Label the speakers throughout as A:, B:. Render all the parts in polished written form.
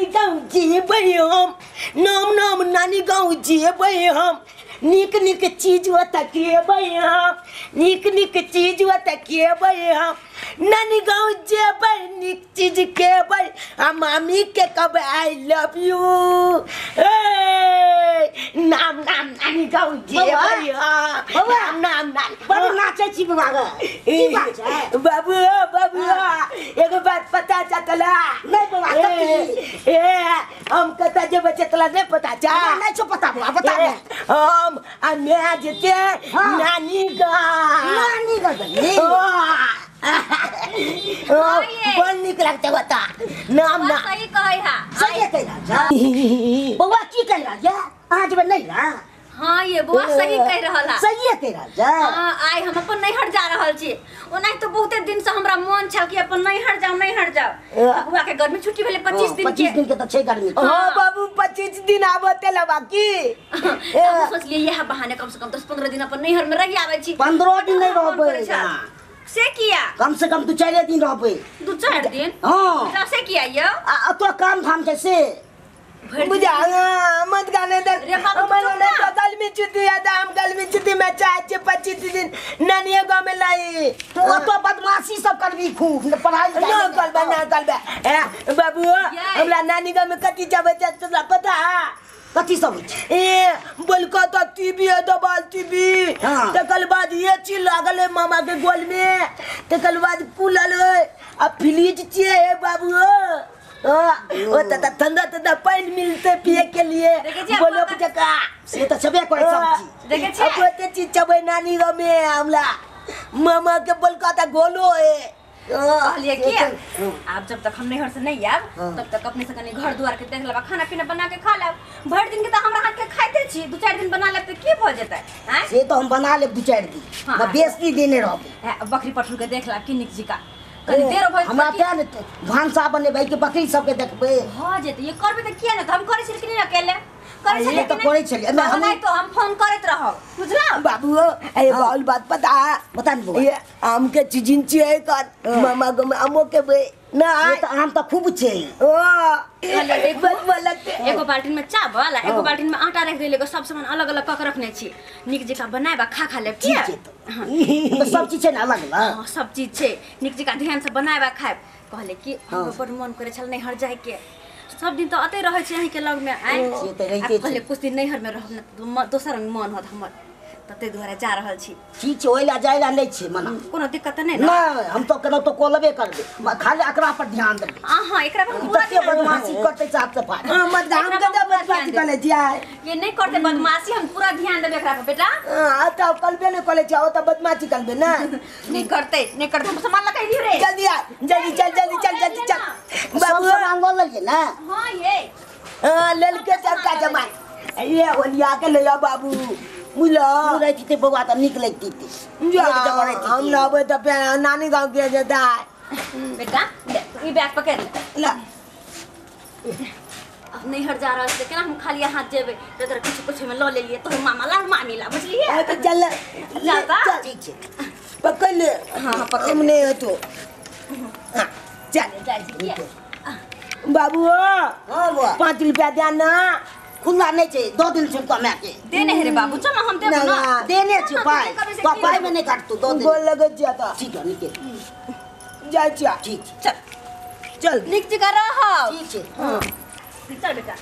A: नानी गाँव जेबै हम, नाम नाम नानी गाँव जेबै हम, नीक नीक चीज ओतऽ खेबै हम, नीक नीक चीज ओतऽ खेबै हम, नानी गाँव जेबै नीक चीज खेबै आ मामी के कहबै I love you. ए नाम नाम नानी गाँव जेबै हम, नाम नाम नानी।
B: बड़ नाचै छी बौआ गे, की बात छै?
A: बाबू बाबू एगो बात पता चतला?
B: नहीं बौआ, कथी?
A: ए हम कतऽ जेबै चतला नहीं पता चा?
B: नहीं छौ पता बौआ, बता दे।
A: हम आ माय जेतै नानी गाँव।
B: नानी गाँव जेबै?
A: बड़ नीक लगतै ओतऽ। नाम ना
C: सही कहै हा,
B: सही कहि रहल छै बौआ। की कहि रहल छै? अहाँ जेबै नहीं ना?
C: हाँ ये बौआ सही कहि रहल हा,
B: सही कहि रहल छै।
C: हाँ आइ हम अपन नैहर जा रहल छी। ओनाहि तो बहुते दिन से हमरा मन छल कि अपन नैहर जाउ नैहर जाउ। बौआ के गर्मी छुट्टी भेलै 25 दिन के।
B: 25 दिन के त छै गर्मी।
A: हाँ बाबू 25 दिन आबते ला बाकी।
C: हम सोचलिए यह बहाने कम से कम 10-15 दिन अपन नैहर में रहि आबै छी।
B: 15 दिन नहीं रहबै
C: से किया?
B: कम से कम 2-4 दिन रहबै।
C: 2-4 दिन?
B: हाँ
C: से किया यो?
B: आ तो काम धाम छै से
A: बुझा मत गाने दे। तो गर्मी छुट्टी है, हम गर्मी छुट्टी में चाहे 25 दिन नानी गाँव में लाई।
B: तू तो बदमाशी सब करबी खूब, पढ़ाई
A: ना करबे ना करबे। ए बाबू हमरा नानी गाँव में कथी जाबे छै तोरा पता?
B: कथी सब होइ छै?
A: ए बोलको तो टीवी है, दबाल टीवी। तकर बाद ये चीज लागल है मामा के गोल में, तकर बाद कूलर है आ फ्रिज छै बाबू। ओ त ठंडा ठंडा पानी मिलते पिए के लिए। बोलो जका
B: से त छबे करे सब चीज।
C: देखे छी
A: अब ओते चीज छबे नानी गाँव में। हमरा मामा के बोलका त गोलो है।
C: कहलिए कि आप जब तक हम नैहर से नहीं आब तब तक अपने से कनी घर द्वार के देख लेब, खाना पीना बना के खा लेब। भरि दिन के त हमरा हाथ के खाइते छी, 2-4 दिन बना लेब त की भ जेतै?
B: हां से तो हम बना लेब 2-4 दिन, हम बेसी दिन नहीं रहबै।
C: बकरी पठुर के देख लेब की नीक जिका कनी देर भ
B: हमरा क्या ने भानसा बनेबै कि बकरी सब के देखबै
C: भ जेतै। ये करबै त किया ने? हम करै छी कि नहीं अकेले करै छी?
B: त करै छलियै
C: हम नहीं तो हम फोन करैत रहब, बुझला
A: बाबू। ए बाउल बात पता
B: बता न बौआ।
A: ये आम के चीजिन छियै कर मामा गो में आमो के बे ना।
B: ये त आम त खूब छै।
A: ओ बस बोलते
C: एगो बाल्टीन में चावल आ एगो बाल्टीन में आटा रख देले, सब सामान अलग अलग क के रखने छी। नीक जका बनाएब खा खा लेब।
B: ठीक छै त सब चीज छै ने अलग अलग?
C: हां सब चीज छै, नीक जका ध्यान से बनाएब खाएब। कहले कि हमरो बड़ मन करे छल नैहर जाय के, सब दिन तो अते रहै छी अहीं के लग में। आइ कहले कुछ दिन नैहर में रहब न दोसर रंग मन होत हमर, तते दुआरे जा रहल छी।
B: ठीक छै, ओइला जाइला नहीं छै मना,
C: कोनो दिक्कत नहीं ना?
B: नहीं, हम तो केना तो कोलबे करबे, खाली एकरा पर ध्यान देबै।
C: हां एकरा पर पूरा
B: ध्यान। बदमाशी करते साथ से फाड़।
A: हां मत हम के बदमाशी करे छियै।
C: ये नहीं करते बदमाशी, हम पूरा ध्यान देबै एकरा पर बेटा।
A: हां त कलबे ने कले छियै, ओ त बदमाशी करबे ना।
C: नहीं करते नहीं करते, हम सामान लगा दियो रे।
A: जल्दी आ, जल्दी चल जल्दी चल जल्दी चल
B: बाबू। सामान ल लेलियै ना?
C: हां ये
A: हां ललके सबका जमा ये ओलिया के ले आ बाबू। बुझलो
B: रहती बौआ त नीक लगती।
A: हम रहबै त नानी गाँव के जेतै।
C: बेटा ई बैग पकड़ ले
A: ला।
C: अब नैहर जा रहल छै, केना हम खाली हाथ जेबै? त तोरा किछु किछु में ल लेलियै, तोहर मामा ला मामी ला, बुझलियै?
A: त चल
C: जाता।
B: ठीक छै
A: पकड़ ले।
C: हां पकड़
A: हम नहीं होतो। हां चल
C: जाइ छी
A: बाबू।
B: हां बौआ
A: 5 रुपया दे ना।
B: खुला नहीं छै, 2 दिन छै तो माय के
C: देने हे रे बाबू। चल हम देब ना,
B: देने छै पाई तो पाई में नहीं काटतू 2 दिन
A: गोल लगै छै त।
B: ठीक है निके
A: जाइ छी।
B: ठीक
C: चल
A: चल
C: नीक जका रहब।
B: ठीक छै। हां
C: चल बेटा।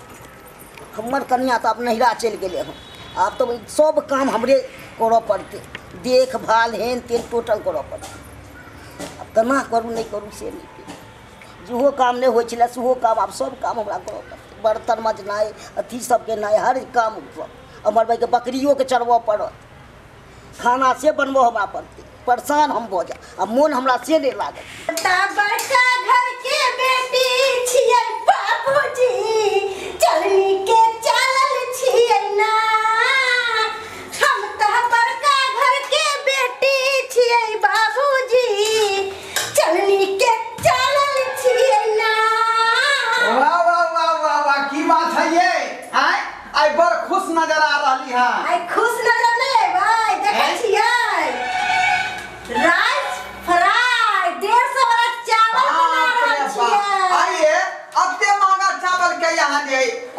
B: हमर कनिया तो अब नैहरा चलि गेलै हन, आब तो सब काम हमरे करऽ पड़तै, देखभाल हेन तेन टोटल करऽ पड़तै। आब केना करू नहीं करू से नहीं, जेहो काम नहीं होइ छलै सेहो काम आब सब काम हमरा करऽ पड़तै। बर्तन मजनाइ अथी सब केनाइ हर काम सब। हमर भाइके बकरियोके चरबऽ पड़त, खाना से बनबऽ हमरा पड़तै। परेशान हम भऽ जायब, आ मोन हमरा से नहीं लागत।
D: बड़का घर के बेटी छियै बाबूजी, चलनी के चलल छियै ना। हम त बड़का घर के बेटी छियै बाबूजी, चलनी के चलल छियै ना।
E: वाह वाह वाह वाह वाह, की बात है ये? आय आय बड़ खुश नजर आ रहली है।
D: आय खुश नजर नहीं आय, देखै छियै राइस फ्राई 150 वाला चावल बना रहल छियै।
E: आइए अते महंगा चावल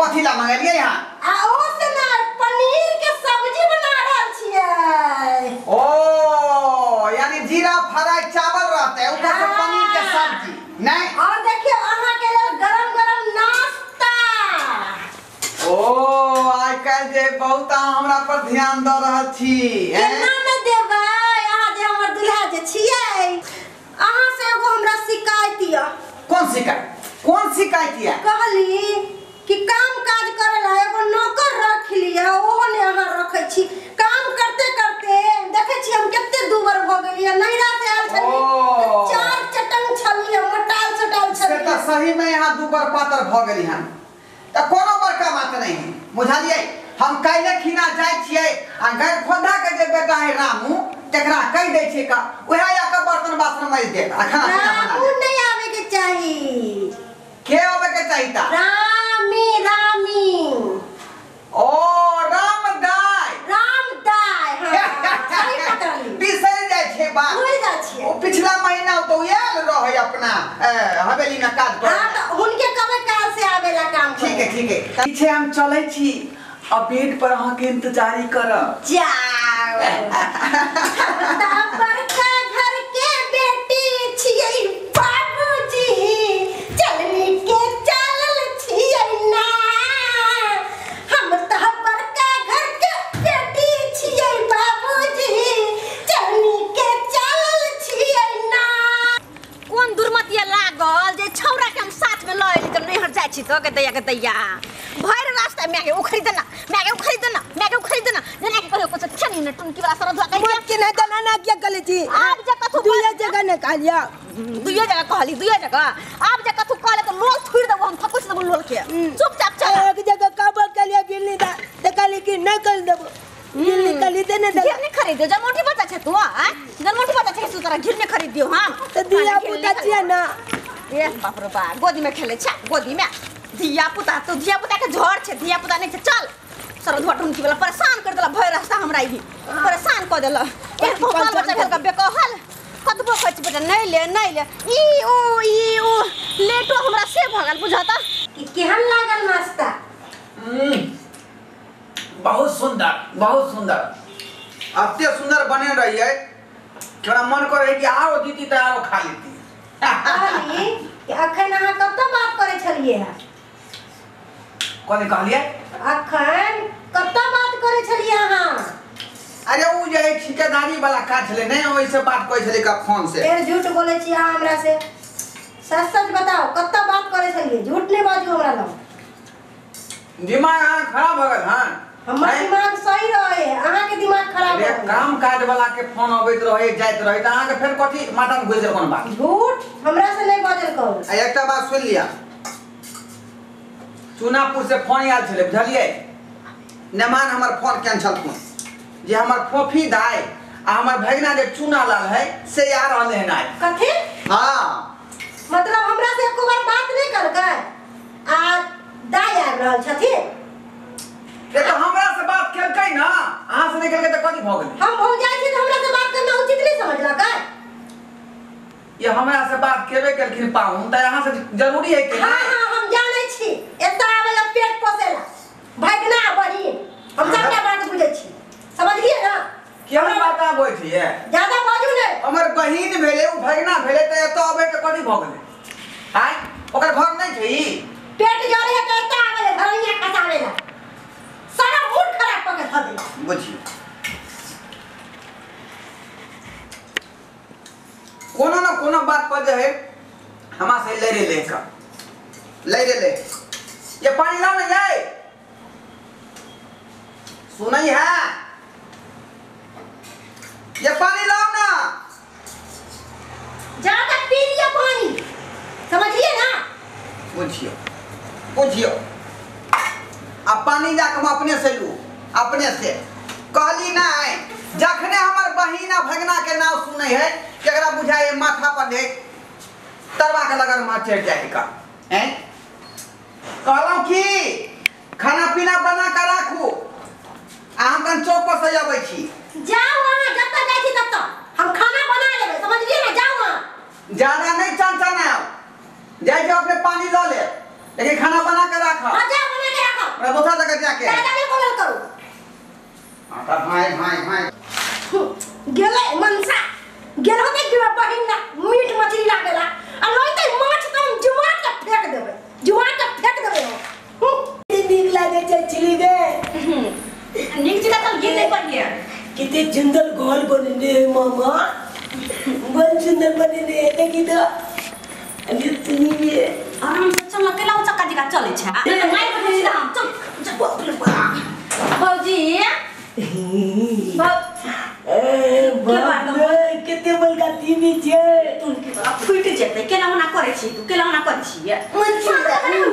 E: कथी ला मंगलिए यहाँ
D: आ ओ से ना पनीर के सब्जी बना रहल छियै।
E: ओ यानी जीरा फ्राई चावल रहते ऊपर से पनीर के सब्जी नहीं।
D: और देखियो अहाँ के लेल गरम गरम नाश्ता।
E: ओ आइ काल्हि जे बहुत अहाँ हमरा पर ध्यान दऽ रहल छी।
D: केना ने देबै अहाँ जे हमर दुल्हा जे छियै। अहाँ से एगो हमरा शिकायत यऽ।
E: कौन शिकायत? कौन शिकायत यऽ?
D: कहली कि काम काज करे ला एगो नौकर रख लिअ ओहो ने अहाँ रखै छी। काम करते करते देखै छी हम कते दूबर भऽ गेलियै। नैहरा से आयल छलियै चार चटंग छलियै मोटाल सोटाल छलियै।
E: से तऽ सही में यहाँ दूबर पातर भऽ गेली हन तऽ कोनो बड़का बात नहीं है बुझलियै। हम काल्हि खिना जाइ छियै आ गैर खोधा के जे बेटा है रामू तकरा कहि दै छियै का उएह आके बर्तन बासन माजि देत आ खाना पीना बना
D: रामू
E: देत।
D: नहीं आवे के चाही।
E: के आवे के चाही ता?
D: रामी रामी।
E: ओ रामदाय।
D: रामदाय हाँ सही पकड़ली।
E: बिसरि जाइ छै बात।
D: भूलि जाइ छियै।
E: ओ पिछला महीना तो आयल रहै अपना हवेली में काज कर।
D: हाँ तो हुनके कबे काल से आवेला काम
E: ठीक है ठीक है
F: पीछे हम चलै छी आ बेड पर अहाँ के इंतजारी करब।
D: जाओ बड़का घर के बेटी छियै बाबूजी चलनी के चलल छियै ना। हम तऽ बड़का घर के बेटी छियै बाबूजी चलनी के चलल छियै ना।
C: कोन दुर्मतिया लागल जे छौरा के हम साथ में लऽ एली तऽ नैहर जाइ छी तऽ के दैया के दैया भरि रास्ता माय के उखड़ी देना माय के उखड़ी देना माय के उखड़ी देना जेना के कहियो कुछ छनी ने टुनकी वाला सरधुआ कहि
A: मत के नहीं देना ना क्या कहले छी।
C: आब जे कथु
A: दुइया जगह ने कहलिया।
C: दुइया जगह कहली दुइया जगह आब जे कथु कहले तऽ लोल थुरि देबो हम थकुच देबो लोल के। चुपचाप चल।
A: एक जगह काबो कहलिया गिरनी दा त कहली कि न कर देबो गिरनी कहली ते ने
C: घिरनी खरीद दियो जमोटी बच्चा छै तू आ जमोटी बच्चा छै तू तोरा घिरनी खरीद दियो हम
A: त दिया पुता छियै ना।
C: ए बाप रे बा गोदी में खेले छै गोदी में धिया पुता तो धिया पुता के झोर छै धिया पुता नहीं छै। चल सरधुआ टुनकी वाला परेशान कर देला भय रास्ता हमरा ई परेशान कर देला। एक बाल बच्चा भेल के बेकहल कतबो कहै छी बेटा नहीं ले नहीं ले ई ओ लेटो हमरा से भऽ गेल बुझाता।
D: कि केहन लागल नाश्ता?
E: बहुत सुंदर बहुत सुंदर अते सुंदर बने रही है थोड़ा मन करे कि आरो दीदी त आरो खा लेती।
D: कहली कि अखन अहाँ कतऽ बात करै छलियै है?
E: कथी कहलियै?
D: अखन कतऽ बात करै छलियै अहाँ?
E: अरे उ जे है ठेकेदारी वाला काज छलै नहीं ओइसे बात करै छलै का फोन से।
D: फेर झूठ बोलै छी अहाँ हमरा से। सच सच बताओ कतऽ बात करै छलियै? झूठ नहीं बाजू हमरा लग।
E: दिमाग अहाँ खराब भऽ गेल हन?
D: हमर दिमाग सही रहे अहाँ के दिमाग खराब
E: अरे काम काज वाला के फोन अबैत रहे जाइत रहे त अहाँ के फेर कथी माथा में घुसि गेल कोन बात?
D: झूठ हमरा से नहीं बाजल कहू।
E: आ एकटा बात सुनि लिअ चुनापुर से फोन आयल छलै बुझलियै नेमान हमर फोन कैंसल फोन जे हमर फोफी दाइ आ हमर भगिना जे चूना लाल है से आ रहलै हन आइ।
D: कथी?
E: हाँ
D: मतलब हमरा से एको बार बात नहीं करकै आ दाइ आबि रहल छथिन?
E: ये तो हमरा से बात केलकै ना अहाँ से नहीं केलकै त कथी भऽ गेलै?
D: हम भौजाइ छी त हमरा से बात करना उचित नहीं समझलकै?
E: ये हमरा से बात केबे केलखिन पाहुन त अहाँ से जरूरी है कि?
D: हाँ हाँ हम जानै छी एतऽ आबै ला पेट पोसैला भगना बहिन हम सबटा बात बुझै छी समझलियै ना?
E: केहन बात अहाँ बोलै छियै?
D: ज्यादा बाजू नै।
E: हमर बहिन भेलै उ भगना भेलै त एतऽ आबै के कथी भऽ गेलै? आँय ओकर घर नहीं छै ई?
D: पेट जरे है त एतऽ आबै ला घरैया खसाबै ला सारा मूड खराब कऽ के धऽ देला।
E: बुझियौ कोनो न कोनो बात पर जे है हमरा से लड़े ले का लड़े ले। ये पानी लाओ ना जाए सुनई है ये पानी लाओ ना
D: ज्यादा पी लिया पानी समझिए ना।
E: बुझियो बुझियो अब पानी जाके हम अपने से लू अपने से कहली ना जखने हमर बहिन आ भगना के नाम सुनै है केकरा बुझाए माथा पर है तरवा के लगन मार चढ़ जाए का हैं। कहलौं कि खाना पीना बना के राखू आ हम कन चौक पर से अबै छी।
D: जाओ अहाँ जतऽ जाइ छी ततऽ हम खाना बना लेबै समझलियै ना? जाओ अहाँ
E: ज्यादा नहीं चनचनाओ, जाइ छी अपने पानी लऽ ले लेकिन खाना बना के राखब।
D: हाँ जाओ बना के राखब।
E: हमरा दोसर जगह जाके
D: दादा नहीं बोलल करू।
E: हां त भाई भाई भाई
D: गेलै मनसा गेल होते कि बहिन ना मीट मछली लागेला आ लइते माछ त हम जुमा के फेंक देबै, जुमा के फेंक देबै।
A: नीक लागे छै चिली गे।
C: नीक जगह त गेल नहीं पड़िए।
A: कितने सुंदर गोल बनेने मामा, बड़ सुंदर बनेने। देखी तो अभी तुनी भी
C: आराम से चल केला चक्का जगह चलै छै। नहीं मार के सीधा हम चल चल। भौजी
A: ए बाप रे कितने बलका टीवी छै।
C: तुन के बड़ा फुट जेतै। केला ओना करै छी तू, केला ओना करै छी
A: मन छी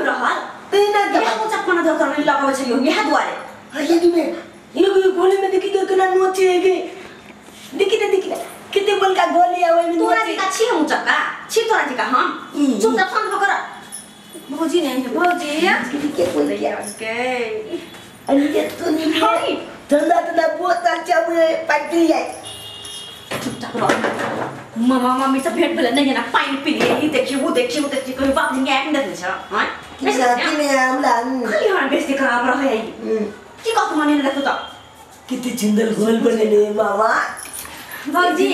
C: रहल
A: तेना
C: के ऊंचा कोना धर कर लगाबै छलियो इहा दुआरे।
A: अरे जी में ये गोली में देखी केना नोची है के देखी ना देखी ना कितने बलका गोली आवे में।
C: तोरा जी का छी हम चक्का छी तोरा जी का हम चुपचाप शांत भकर। भौजी नहीं है भौजी
A: के कोई
C: के
A: अरे ये तो नहीं ठंडा ठंडा बोतल चावे पाटी जाए।
C: चुपचाप रह। मामा मम्मी से भेंट भेलै नहीं ना पानी पी लिए ई देखी वो देखी वो देखी कोई बात नहीं आके देखै छ। हां
A: नहीं हमरा
C: खाली हमरा बेइज्जती खराब रहे है की कहत माने ने देखो त
A: कितने सुंदर गोल बनेने मामा।
C: भौजी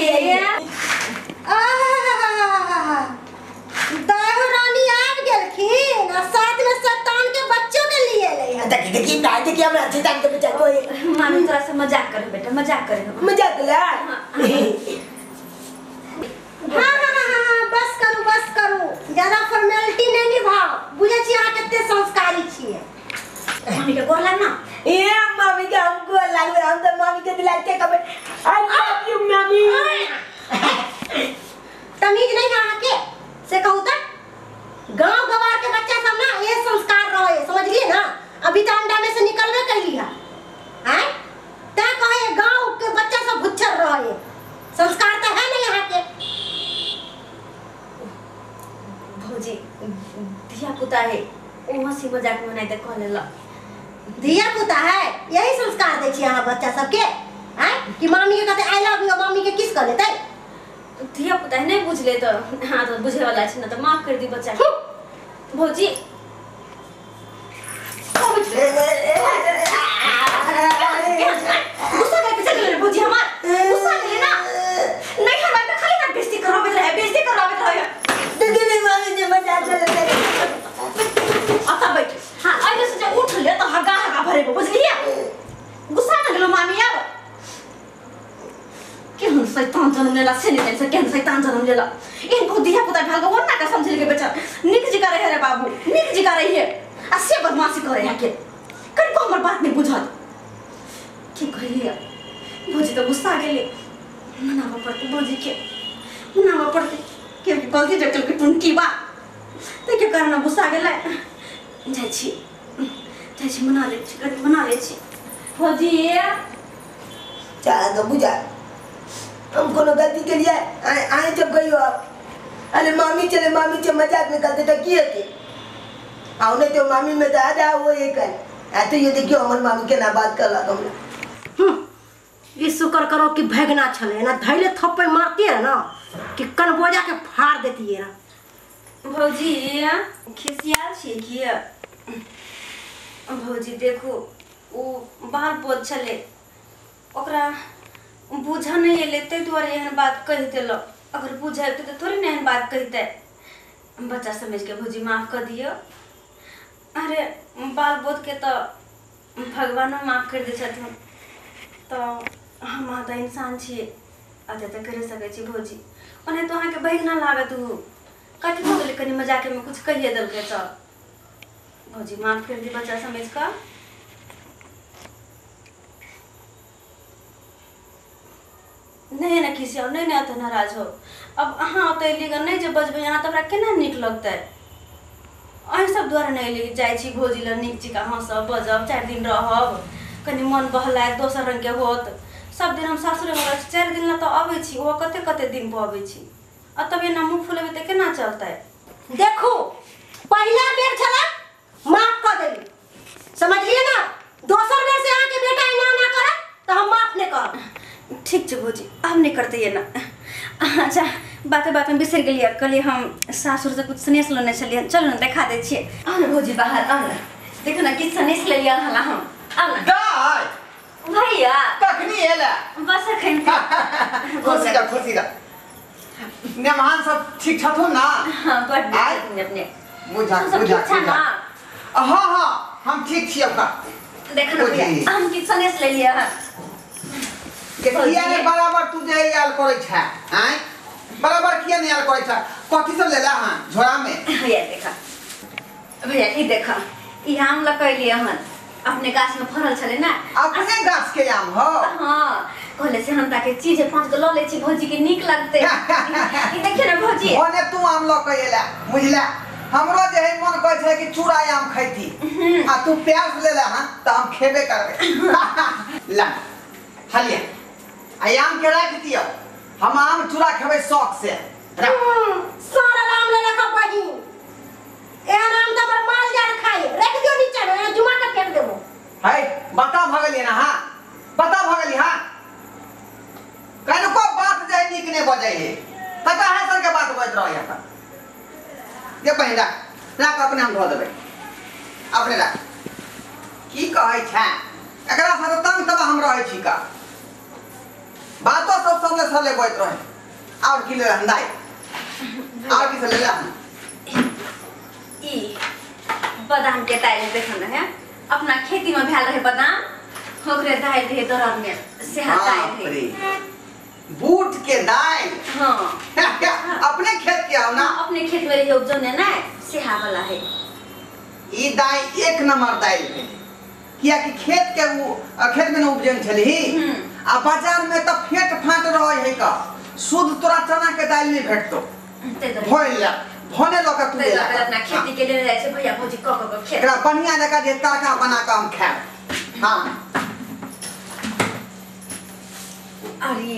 D: आहा दाऊ रानी आब गेलखिन आ साथ में शैतान के बच्चों के लिए ले है।
A: देखी देखी ना देखी हमरा शैतान के बच्चा कोई
C: मामी तोरा से मजाक करे बेटा, मजाक करे
A: मजाक ला।
D: हां हां हां बस करू बस करू, ज्यादा फॉर्मेलिटी नहीं निभाओ। बुझै छी अहाँ कते संस्कारी छियै।
C: मामी के गोर लाग ना।
A: ए मामी के हम गोर लागबे, हम त मामी के दिलाते कबे। I love you मामी।
D: तमीज नहीं है अहाँ के से कहू त गांव गवार के बच्चा सब ना ये संस्कार रहे, समझलिए ना। अभी त अंडा में से निकलबे कैली है हैं त कहे गांव के बच्चा सब भुच्छर रहे, संस्कार त है नहीं यहाँ के।
C: भौजी धिया पुता है ओ हंसी मजाक में नहीं त कह लेला।
D: धिया पुता है यही संस्कार दै छी अहाँ बच्चा सबके हैं कि मामी के कहते I love you, मामी के किस कर लेतै।
C: धिया पुता है नहीं बुझले तो हां तो बुझे वाला छै ना तो माफ कर दी बच्चा के। भौजी गुस्सा करके चल गेलै भौजी हमार, गुस्सा गेलै ना नहीं हमार पे खाली ना बेइज्जती करवाबैत रहे, बेइज्जती करवाबैत रहे।
A: देखी नहीं मामी जे मजाक करे
C: अता बैठ। हां आइले से जे उठ ले तो हगा हगा भरेबो बुझलिए। गुस्सा न गेलो मामी अब केहन शैतान जन्म लेला से नहीं से केहन शैतान जन्म लेला। इनको धिया पुता भेल के ओना के समझल के बेटा नीक जी करे रे बाबू, नीक जी करे है आ से बदमाशी करे है के कनको हमर बात नहीं बुझत। की कहिए भौजी तो गुस्सा गेले, मनाबऽ पड़तै भौजी के, मनाबऽ पड़तै के गलती जब के टुनकी बा ते के कारण गुस्सा गेलै। जाइ छी जाइ छी मना लै छी कनि मना लै छी भौजी।
A: चाहे तो बुझा हम कोनो गलती के लिए आए जब गई हो आप। अरे मामी चले मामी से मजाक में करते तो की होती आओ नहीं तो मामी में दादा वो एक है तो ये देखियो हमर मामी के ना बात कर ला तुमने।
D: ई शुक्र करो कि भगना छले ना धैले थप्पे मारती है ना कि कनबोजा के फाड़ देती है ना।
C: भौजी खिसियाल छी की भौजी देखो ओ बाल बोझ छले ओकरा बुझा नहीं एलै ताहि दुआरे एहन बात कहि देलक। अगर बुझा अबितै तऽ थोड़े ने एहन बात कहितै। बच्चा समझ के भौजी माफ कर दियौ। अरे बाल बोधके तऽ भगवानो माफ कर दै छथिन तऽ हम अहाँ तऽ इंसान छियै अते तऽ करि सकै छी भौजी। ओना तऽ अहाँके बहिन ना लागत ओ कथी भऽ गेलै कनि मजाकमे कुछ कहिए देलकै तऽ भौजी माफ कर दी बच्चा समझ कऽ। नहीं ना खिसियाओ, नहीं ना ओतऽ नाराज हो। अब अहाँ ओतऽ एलियै ग नहीं जे बजबै अहाँ तऽ हमरा केना नीक लगतै। अहीं सब दुआरे नहि एलियै जाइ छी भौजी लग नीक जकाँ हँसब बजब 4 दिन रहब कनि मन बहलायत दोसर रङ्गके होत। सब दिन हम सासुरेमे रहै छी 4 दिन लए तऽ अबै छी ओहो कते कते दिन पर अबै छी आ तब एना मुँह फुलेबै तऽ केना चलतै।
D: देखू पहिला बेर छला माफ कऽ देली समझलियै ना, दोसर बेर से अहाँके बेटा एना ना करत तऽ हम माफ नहि करब।
C: ठीक छै भौजी आब नहि करतै एना। अच्छा बाते बातमे बिसरि गेलियै कहलियै हम सासुरसँ कुछ स्नेह लेने छलियै चलू ने देखा दै छियै। आउ ने भौजी बाहर आउ ने। देखो ना किस सनेस ले लिया हला हम आउ ना
E: दाय
C: भैया
E: कखनी एला
C: बस अखन
E: खुशी रह खुशी रह मेहमान सब ठीक छथुन ना
C: हां बड नीक अपने
E: बुझा
C: तू सब
E: बुझा
C: ठीक छा ना
E: हां हां हम ठीक छी अपना
C: देखो ना भैया हम किस सनेस ले लिया हन
E: के किया ने बराबर तू जे आयल करै छ आय बराबर किया ने आयल करै छ कथि सब लेला हां झोरा में
C: भैया देखा भैया ई देखा ई आम लकैलिए हन अपने गाछ में फरल छले ना
E: अपने गाछ के आम हो
C: हां कहले से हम ताके चीज पांच गो ल ले छी भौजी के नीक लगते ई देखिए ना भौजी
E: ओने तू आम ल के एला बुझला हमरो जे है मन कहै छै कि चूड़ा आम खैती आ तू प्याज लेला हां त हम खेबे करबे ला हलिया आ आम के राख दियो हम आम चूड़ा खेबै शौक से राख
D: सारा आम ले लखा बहिन एहन आम त हमर माल जाल खाए रख दियो नीचा में जुमा के फेंक देबो
E: है बता भगली ना हां बता भगली हां कनको बात जाय नीक ने बजै हे तका है सर के बात बज रहो यहाँ ये बहिन राख राख अपने हम धो देबै अपने राख की कहै छै एकरा साथ तंग तब हम रहै छी का बातो सब सबले सबले बजत रहे और की ले हंदाई और की से ले ला
C: ई बादाम के दाल देखन है अपना खेती में भेल रहे बादाम ओकरे दाल रहे दरद में सेहा दाल रहे
E: बूट के दाल
C: हां
E: अपने खेत के आओ ना
C: अपने खेत में रहे उपजने ना सेहा वाला है
E: ई दाल एक नंबर दाल है किया कि खेत के वो खेत में न उपजन छलही आ बाजार में त फेट फाट रहे है का शुद्ध तोरा चना के दाल नहीं भेटतो भोइला भने लक तू
C: ते अपना खेती के लेने जाय छै भैया भौजी क क खेत
E: एकरा बढ़िया जगह जे तड़का बना के हम खाएब हां
C: अरे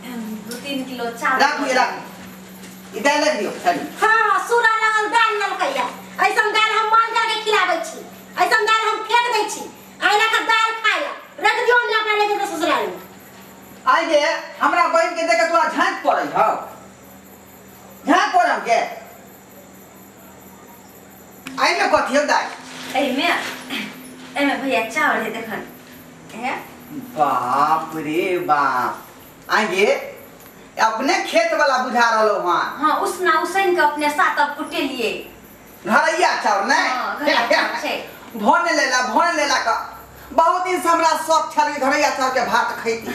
C: 2-3 किलो चावल
E: राखू राखू ई दाल रख दियो खाली
D: हां सूरा लगल दाल ललकैया ऐसन दाल हम माल जाल के खिलाबै छी ऐसन दाल हम फेंक दै छी आइला का दाल खाइला रख दियो ने अपना लेके के ससुराल में
E: आई गे हमरा बहन के देख के तोरा झांक पड़ै हौ झांक पड़म के आई में कथी हो दाल
C: एमे एमे भैया चावल है देखन है
E: बाप रे बाप आगे अपने खेत वाला बुझा रहलो हां
C: हां उसना उसैन के अपने साथ अब कुटे लिए
E: घरैया चाउर नै
C: हां घरैया चाउर छै
E: भोन लेला का बहुत दिन से हमरा शौक छल कि घरैया चाउर के भात खैती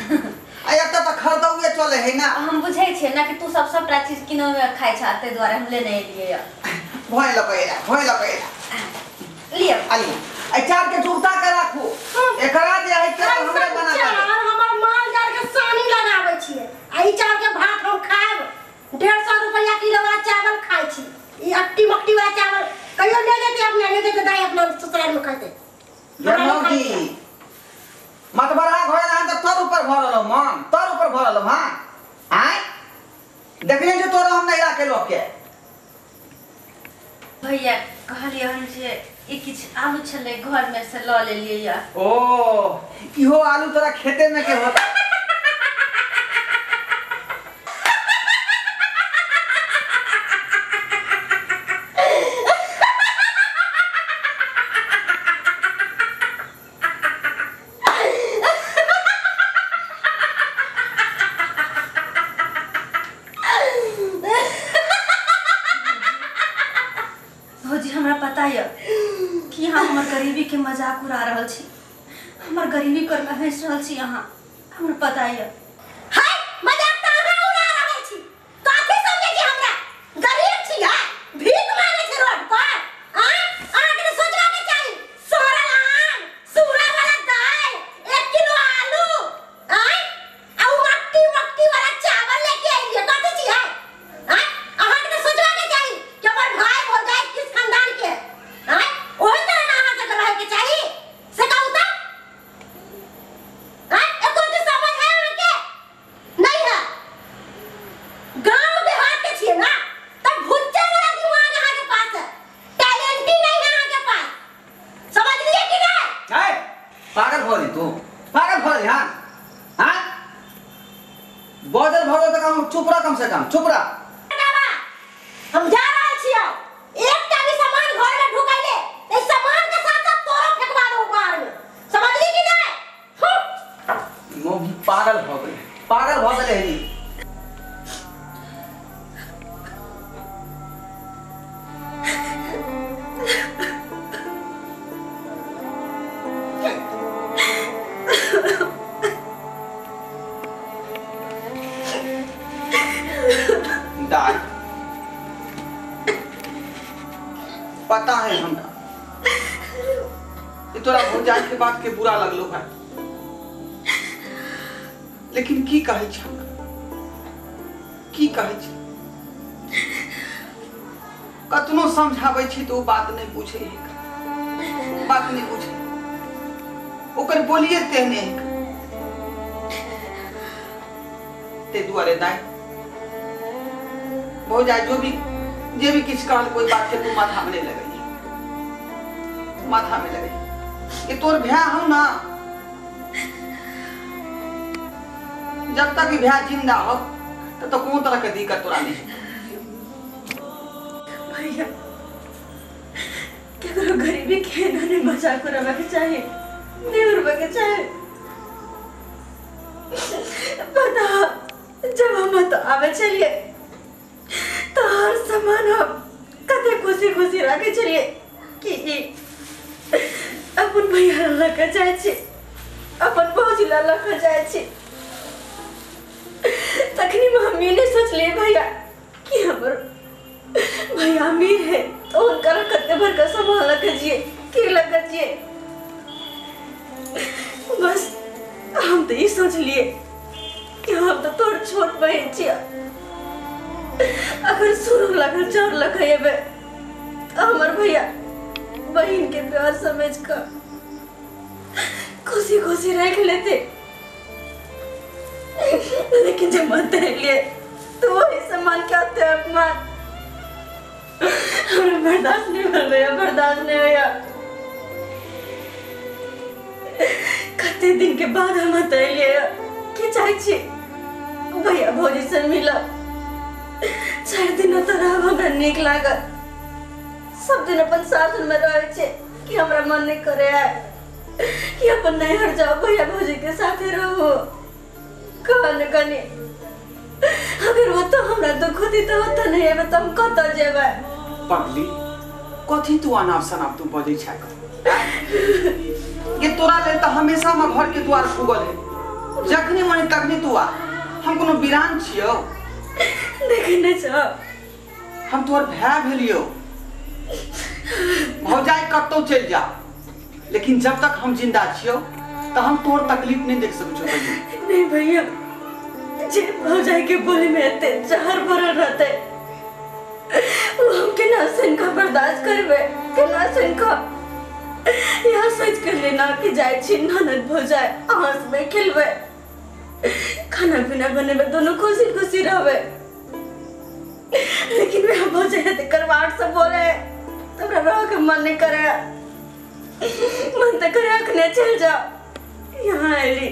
E: आ एतऽ त खरदौए चले है ना
C: हम बुझै छियै ना कि तू सब सबटा चीज किनो में खाइ छ ते द्वारे हम लेने एलियै
E: भोन लकैला भोन लकैला
C: लियो
E: आलिए आ चाउर के जुगता के राखू एकरा जे है के हमरे बना के
D: हमर माल जाल के सानी लगाबै छियै आ ई चाउर के भात हम खाएब 150 रुपया किलो वाला चावल खाइ छी ई अट्टी मट्टी वाला चावल कहियो ले जेते अपना ले जेते दाई अपना ससुराल में खाते
E: मौगी मतबरा घर आन त तोर ऊपर भरल हो मन तोर ऊपर भरल हो हां आय देखने जो तोरा हम नहीं राखे लोग के
C: भैया कहलियै हम जे ई किछ आलू छलै घर में से ल लेलियै या
E: ओ इहो आलू तोरा खेते में के होता
C: भौजी हमरा पता य कि अहाँ हमर गरीबी के मजाक उड़ा रहल छी हमर गरीबी पर में हंस रहल छी अहाँ हमरा पता य
D: हाय मजाक त अहाँ उड़ा रहल छी कथि समझै छी हमरा गरीब छी हां भीख मांगे छी रोड पर हां अहाँ के सोचबा के चाही सड़ल आम सूरा वाला दाल 1 किलो आलू हां आ उ मट्टी मट्टी वाला चावल लेके आइलिए कथि छी हां हां अहाँ के सोचबा के चाही कि हमर भाई भौजाई किस खानदान के हां ओही तरह ना अहाँ के रहे के चाही से कहू त हां एको चीज समझ है अहाँ के नहीं है गांव देहात के छियै ना तब भुच्चा वाला दिमाग अहाँ के पास है टैलेंट ही नहीं है अहाँ के पास समझ लिए कि नहीं
E: है पागल भऽ गेली तू पागल भऽ गेली हां हां बजल भऽ गेल त कम चुप रह कम से कम चुप रह
D: बाबा हम जा रहल छियै एकटा भी सामान घर में ढुकैले ई सामान के साथ साथ
F: ये तोरा भौजाई के बात के बुरा लगलो है, लेकिन की कहै छ, की कहै छ? कतनो समझाबै छी तो बात नहीं पूछे है, बात नहीं पूछे, ओकर बोलिए तेहने है। ते दुआरे दाई भौजाई जो भी जे भी किछ कहल कोई बात के तू माथा में नहीं लगई, माथा में लगई। ये तोर भैया हूं ना, जब तक भैया जिंदा हो तब तो कोनो तरह के दिक्कत तोरा नहीं।
G: भैया केकरो गरीबी के नहीं मजाक उड़ावे के चाही, नहीं उड़ावे के चाही। पता जब हम तो आवे चलिए तो हर सामान हम कते खुशी खुशी राखे चलिए कि अपन भैया लग जाए छी, अपन भौजी लग जाए छी। तखनी मम्मी ने सोचलिए भैया कि हमर भैया अमीर है तो उनका कते भर का सामान लग जिए की लग जिए। बस हम तो ये सोच लिए कि हम तो तोर छोट बहन छिया, अगर सुरु लगल चाउर लखेबे तो हमर भैया बहन के प्यार समझ कर खुशी खुशी रख लेते। लेकिन जब मत लिए तो वही सामान क्या थे अपमान हमें बर्दाश्त नहीं हो गया, बर्दाश्त नहीं हुआ। कते दिन के बाद हम लिए कि चाहे छी भैया भौजी से मिला 4 दिन तो रह हमरा नीक लागल। सब दिन अपन साथ में रहे छे कि हमरा मन नहीं करे है कि अपन नैहर जाओ भैया भौजी के साथे रहो। कहन कनी अगर वो तो हमरा दुख होती तो होता नहीं है तो हम कतऽ जेबै।
F: पगली कथी तू अनाप शनाप तू बजै छै? ये तोरा लेल तो हमेशा हमर घर के द्वार खुगल है, जखनी मन तखनी तू आ। हम कोनो वीरान छियौ?
G: देखे नहीं छौ
F: हम तोहर भाय भेलियौ। भौजाई कतौ चलि जा, लेकिन जब तक हम जिंदा छियौ तो हम तोहर तकलीफ नहीं देख सकै छियौ।
G: नहीं भैया, जे भौजाई के बोली में एते जहर भरल रहते वो हम केना सुन कऽ बर्दाश्त करबै, केना सुन कऽ। यहाँ सोच कर लेना कि जाय छी ननद भौजाई हंसबै खेलबै खाना पीना बनेबै दोनों खुशी खुशी रहबै, लेकिन वह भौजाई एते करवाट से बोले तो हमरा रह के मन नहीं करे, मन तो करे अखने चल जाओ। यहाँ आयली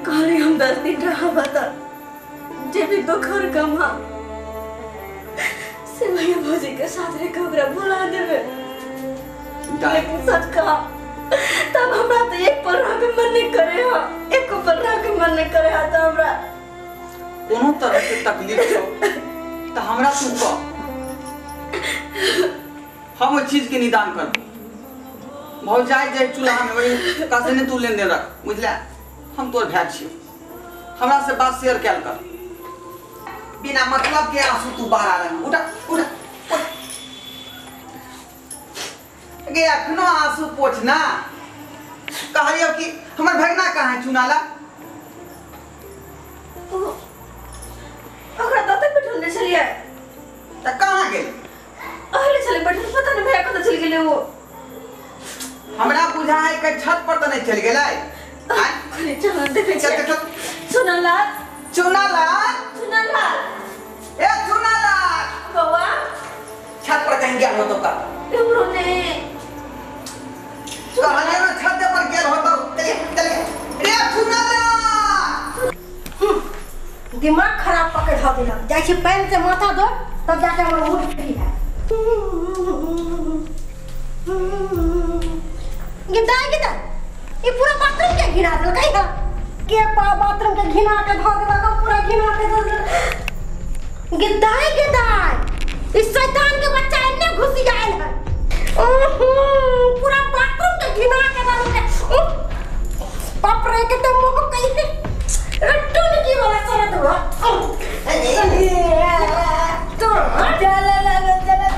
G: कहली हम 10 दिन रहब त जे भी दुख और गम हा से भैया भौजी के साथ रह के ओकरा भुला देबै। लेकिन सच कहा तब हमरा तो एक पल रह के मन नहीं करे हा, एक पल रह के मन नहीं करे हा। तो हमरा
F: कोनो तरह के तकलीफ हो तो हमरा तू कह, हम ओहि चीज के निदान करब। भौजाई जाए चूल्हा में वही कैसे नहीं तू लेन देन रख, बुझला? हम तोर भाय छियौ, हमरा से बात शेयर कैल कर। बिना मतलब के आंसू तू बाहर आ रहा है। उठा उठा उठ। गे अखनो आंसू पोछना। कहलियौ कि हमर भगना कहाँ है चुनाला?
G: ओकरा दाँते बैठल नहि छलियै।
E: तऽ कहाँ गेल?
G: अहले छलै बैठल, पता नहि भैया कतऽ चलि गेलै ओ।
E: हमरा बुझा है कि छत पर तऽ नहि चलि गेलै।
G: चल देखै छियै। चुनालाल,
E: चुनालाल,
G: चुनालाल,
E: ए चुनालाल
G: बौआ
E: छत पर कहीं गेल होतो का?
G: हमरो ने
E: कहलियै ने छत पर गेल होतो। चलिए चलिए रे चुनालाल,
D: दिमाग खराब पकड़ धऽ देलक। जाइ छी पानि से माथा धो तब जाके हमर मूड फ्री है। गिदा गिदा ये पूरा बाथरूम के घिना देलकै है के पा बाथरूम के घिना के धऽ देलक, पूरा घिना के धऽ देलक। गिदाई गिदाई इस शैतान के बच्चा एने घुसी आयल है। ओहो पूरा बाथरूम के घिना के धऽ देलकै। बाप रे के तो मुंह कैसे रट्टू निकी वाला सारा दुआ। तो चला लगा चला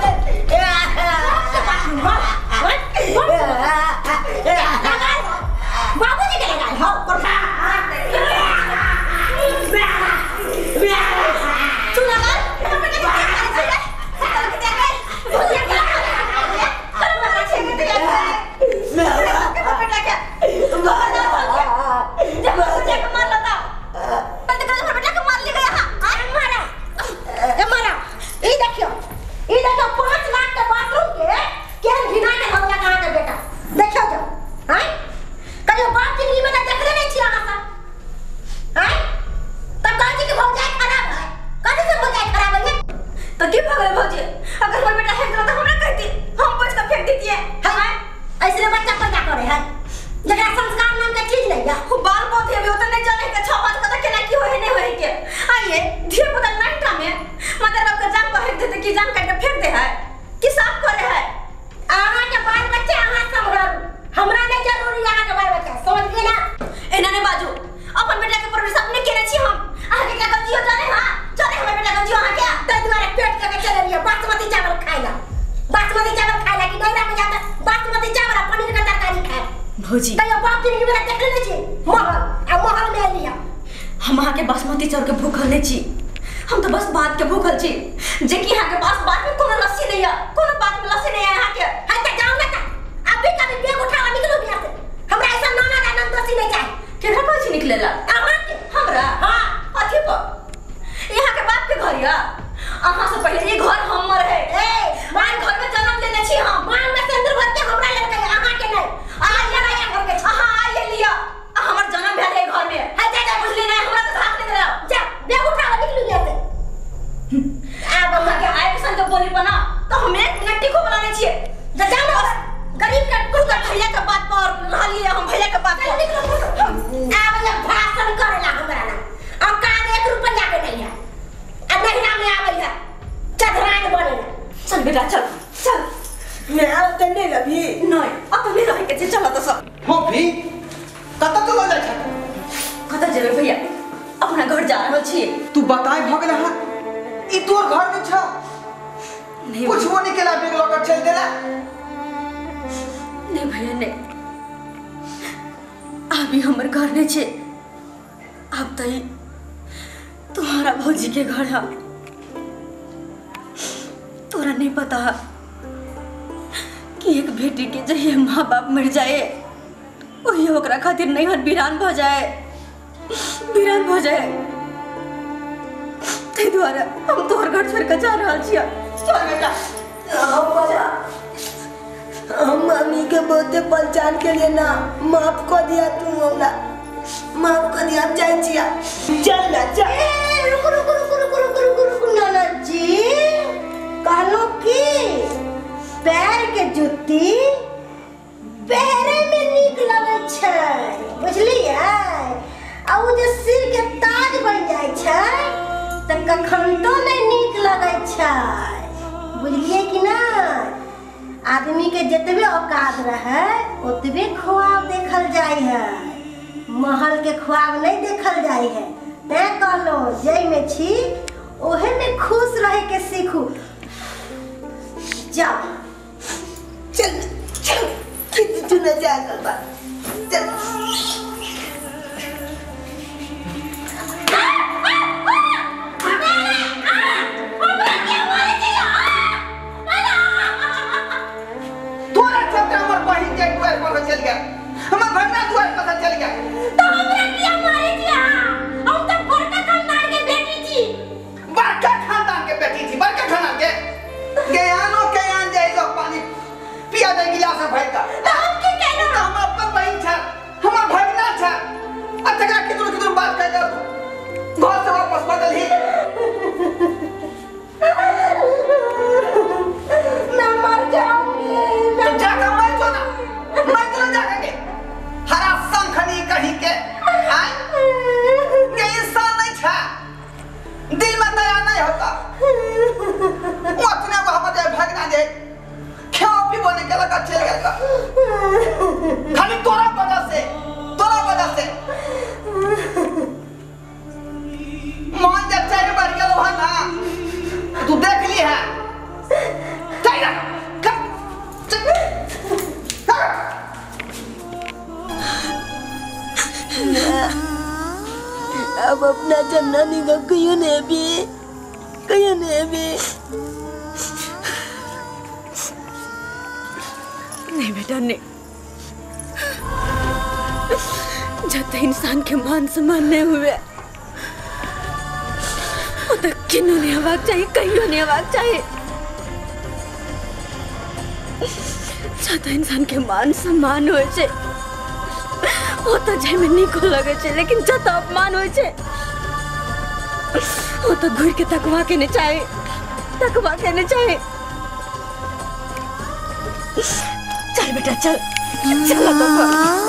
G: भौजी
D: तैयो बाप दिन के मेरा देख लेने छी महल आ महल में आइली।
G: हम अहाँ के बासमती चाउर के भूखल नहीं छी, हम तो बस बात के भूखल छी, जे कि अहाँ के पास बात में कोनो लस्सी नहीं है, कोनो बात में लस्सी नहीं है अहाँ के।
D: हां त जाओ ना त अभी कभी बैग उठा निकलो बिहार से, हमरा ऐसा नाना का नंदोसी नहीं चाहिए।
G: केकरा कहै छी निकलेला?
D: अहाँ के।
G: हमरा?
D: हां।
G: अथी पर यहाँ के बाप के घर या अहाँ से पहले ये घर हमर है।
D: ए
G: मान घर में जन्म लेने छी हम,
D: मान में सिंदूर भर के हमरा लड़का है, अहाँ के नहीं।
G: अहाँ ये नहीं घर के, अहाँ आइए लिया, हमर जन्म भेल है घर में।
D: हां जा जा
G: बुझली नहीं, हमरा तो हाथ नहीं देला।
D: जा बैग उठा निकलू यहाँ से।
G: आब अहाँ के आइ पसंद के बोली बना तो हम एक मिनट टिको बनाने छिए।
D: जा जा ना
G: गरीब के कुत्ता भैया के बात पर रहलिए हम, भैया के बात पर
D: निकलो। आब ये भाषण करेला हमरा ना औकात 1 रुपया के नहीं है, आ नहिरा में आबै है चधरान बनेला।
G: चल बेटा चल चल,
A: मैं आब त नहीं रही।
G: नहीं अब तो नहीं रहे के छै, चल त सब।
E: फोफी कतऽ चलल जाइ छै?
G: कतऽ जेबै भैया, अपना घर जा रहल छी।
E: तू बताय भ गेल हन ई तोर घर नहीं छ?
G: नहीं
E: पूछबो नहीं केला बैग लऽ के चल देला।
G: नहीं भैया नहीं, अभी हमर घर नहीं छे, अब तो तुम्हारा भौजी के घर है। तोरा नहीं पता कि एक बेटी के जहिया माँ बाप मर जाए वही ओकरा खातिर नैहर वीरान भ जाए, वीरान भ जाए। ताहि दुआरे हम तोहर घर छोड़ के जा रहल छियै। चल बेटा।
A: हम मम्मी के बहुते पहचान के लिए ना माफ कर दिया, तू हमरा माफ कर दिया। हम जाइ छियै, चल ना चल।
D: ए रुक रुक रुक रुक रुक रुक रुक नाना जी, कहलो कि पैर के जुत्ती पहरे में नीक लगै छै, बुझलियै? आ उ जे सिर के ताज बन जाइ छै त कखन तो नहीं नीक लगै छै, बुझलियै कि ना? आदमी के जतबे औकात रहे ओतबे ख्वाब देखल जाइ है, महल के ख्वाब नहीं देखल जाइ है। तैं कहलो जै में छी ओहे में खुश रहे के सीखू। जाओ
A: चल चल, किछु न जागल बा, चल।
E: तोरा चलते हमर बहिन के दुआर पर चल गया, हमर भगना दुआर पर चल गया।
D: तो हमरा किया मारे दिया? हम तो बड़का खानदान के बेटी छी।
E: बड़का खानदान के बेटी छी, बड़का खानदान के ज्ञानो ज्ञान जाई लोग पानी पिया दे गिलास में भर का।
D: तो हम की कहलो?
E: तो हम अपन बहिन छ, हमर भगना छ, आ तकरा कितनो कितनो बात कह के घर से वापस बदल ही।
D: मैं मर जाऊंगी।
E: तो जाकर मर जो ना, मर जो जाकर के हरा शंखनी कहीं के आय ये इंसान नहीं छा, दिल में दया नहीं होता। वो अपने को हम दे भगना दे खेओ पीबो नहीं के लगा चल गया खाली तोरा वजह से, तोरा वजह से मान जा चाहे बढ़ गया वहां ना तू देख ली है। चल जा कर चल।
A: अब अपना जन्ना का कहियो नहीं भी, कहियो नहीं भी।
G: नहीं बेटा नहीं, जब तक इंसान के मान सम्मान नहीं हुए वो तक किन्नू नहीं हवाक चाहिए, कहियो नहीं हवाक चाहिए। जब तक इंसान के मान सम्मान हो छे वो तो जाय में नीको लगे छे, लेकिन जब तक अपमान हो छे वो तो घूर के तकवा के नहीं चाहे, तकवा के नहीं चाहे। चल बेटा चल, चल।